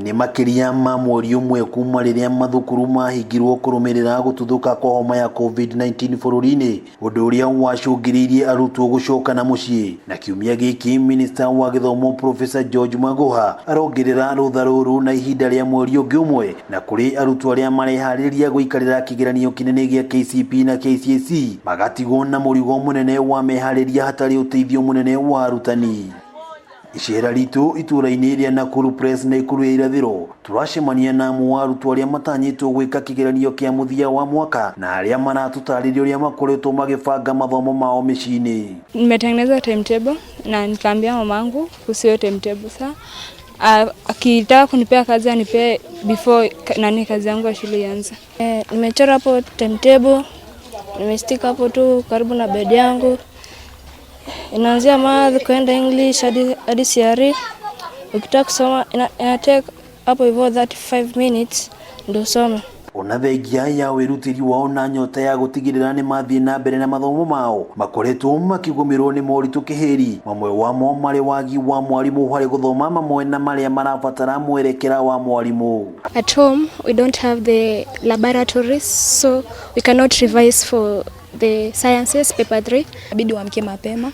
Nĩ makĩria ma mweri ũmwe kuma rĩrĩa mathukuru mahingirwo kũrũmĩrĩra gũtuthũka kwa homa ya COVID-19 bũrũri-inĩ, ũndũ ũrĩa wacũngĩrĩirie arutwo gũcoka na mũciĩ. Na kiumia gĩkĩ minista wa gĩthomo Professor George Magoha arongerera rũtha rũrũ na ihinda rĩa mweri ũngĩ ũmwe, na kũrĩ arutwo arĩa mareharĩrĩria gũikarĩra kĩgeranio kĩnene gĩa KCPE na KCSE magatigwo na mũrigo mũnene wa meharĩria hatarĩ ũteithio mũnene wa arutani. Icera ritũ itũra-inĩ rĩa Nakuru Press Nakuru ya irathĩro tũracemania na amwe wa arutwo arĩa matanyĩtwo gwĩka kĩgeranio kĩa mũthia wa mwaka na arĩa maratũtarĩria ũrĩa makoretwo magĩbanga mathomo mao mĩciĩ-inĩ. Nimetengeneza timetable na nikaambia mamangu kuhusu hiyo timetable. Sa akitaka kunipea kazi anipee before nani kazi yangu ya shule ianze. Nimechora hapo timetable, nimestick hapo tu karibu na bed yangu. Inaanzia math kwenda English hadi CRE. Ukitaka kusoma ina take hapo hivyo 35 minutes ndio usome. Ona thengia ya wĩrutĩri wao na nyota ya gũtigĩrĩra nĩ mathiĩ na mbere na mathomo mao, makoretwo makĩgũmĩrwo nĩ moritũ kĩhĩri, mamwe wamo marĩ wagi wa mwarimũ harĩ gũthoma mamwe na marĩa marabatara mwerekera wa mwarimũ. At home, we don't have the laboratories, so we cannot revise for the sciences paper 3. Inabidi uamke mapema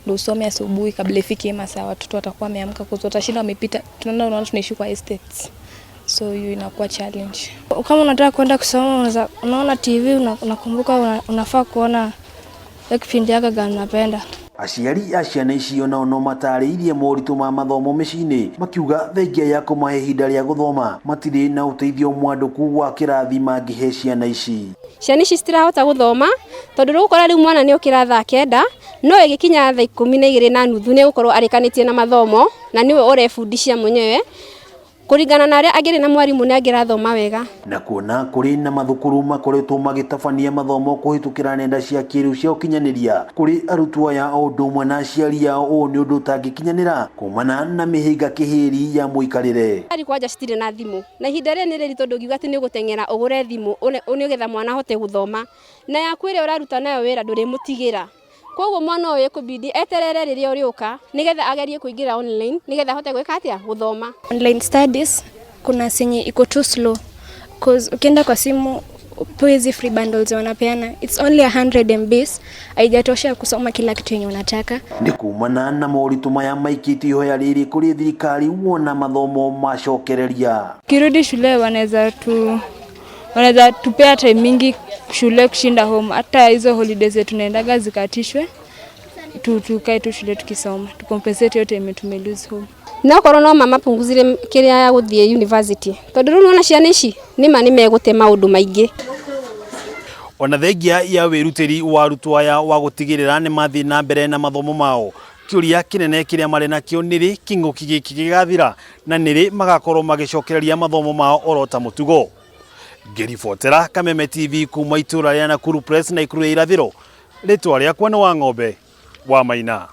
ndio usome asubuhi kabla ifike masaa watoto watakuwa wameamka, kwa sababu watashinda wamepita. Tunaona unaona tunaishi kwa estates, so hiyo inakuwa challenge. Kama unataka kwenda kusoma, unaona TV, unakumbuka unafaa kuona hiyo kipindi yako gani unapenda. Aciari a ciana icio nao no matarĩirie moritũ ma mathomo mĩciĩ-inĩ, makiuga thengia ya kũmahe ihinda rĩa gũthoma matirĩ na ũteithio mwandũku wa kĩrathi mangĩhe ciana ici. Ciana ici citirahota gũthoma tondũ rĩu rĩu mwana nĩ okĩra thaa 9, no ĩgĩkinya thaa 12 na nuthu nĩ egũkorwo arĩkanĩtie na mathomo na nĩwe ũrebundithia mwenyewe kũringana na arĩa angĩrĩ na mwarimũ nĩ angĩrathoma wega. Na kuona kũrĩ na mathukuru makoretwo magĩtabania mathomo kũhĩtũkĩra nenda cia kĩrĩu cia ũkinyanĩria kũrĩ arutwo aya o ũndũ ũmwe na aciari ao, ũũ nĩ ũndũ ũtangĩkinyanĩra kumana na mĩhĩnga kĩhĩri ya mũikarĩre. Ari kwanja citirĩ na thimũ na ihinda rĩrĩ nĩ rĩritũ, tondũ ũngiuga atĩ nĩ ũgũteng'era ũgũre thimũ nĩgetha mwana ahote gũthoma, na yaku ĩrĩa ũraruta nayo wĩra ndũrĩmũtigĩra. Koguo mwana ũyũ ĩkũbidi eterere rĩrĩa ũrĩũka nĩgetha agerie kũingĩra online nĩgetha ahote gwĩka atĩa, gũthoma. Online studies kuna senye iko too slow, 'cause ukienda kwa simu upewe hizi free bundles wanapeana, it's only 100 MBs, haijatosha kusoma kila kitu yenye unataka. Nĩ kumana na moritũ maya maikĩtie ihoya rĩrĩ kũrĩ thirikari wona mathomo macokereria. Kirudi shule wanaweza tupea time mingi shule kushinda home. Hata hizo holidays zetu tunaendaga zikatishwe, tukae tu shule tukisoma, tucompensate yote time tume lose home. No korwo no mamapunguzire kĩrĩa ya gũthiĩ university, tondũ rĩu nĩwona ciana ici nĩma nĩ megũte maũndũ maingĩ. Ona thengia ya wĩrutĩri wa arutwo aya wa gũtigĩrĩra nĩ mathiĩ na mbere na mathomo mao, kĩũria kĩnene kĩrĩa marĩ nakĩo nĩ rĩ kĩng'ũki gĩkĩ gĩgathira na nĩ rĩ magakorwo magĩcokereria mathomo mao oro ta mũtugo. Ngĩribotera Kameme TV kuma itũra rĩa Nakuru Press na Ikuru ya irathĩro, rĩtwa rĩakwa nĩ Wang'ombe wa Maina.